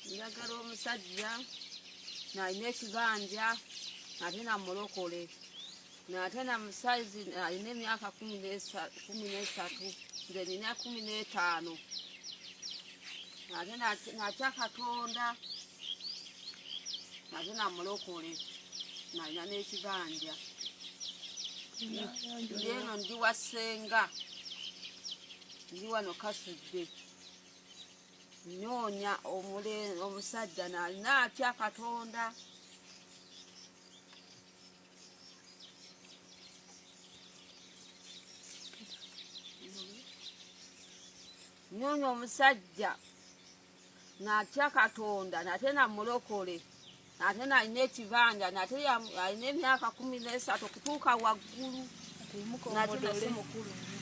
Njagala omusajja nalina ekibanja ate namulokole nate namusaizi alina emyaka 13, nze nina 15, ate natya Katonda ate namulokole nalina n'ekibanja. Ndi eno ndi wa ssenga, ndi wano Kasudde, nnoonya omusajja nalina atya Katonda. Nnoonya omusajja natya Katonda nate namulokole nate nalina ekibanja nate alina emyaka 13 okutuuka waggulu. Nate nasi mukulu nnyo.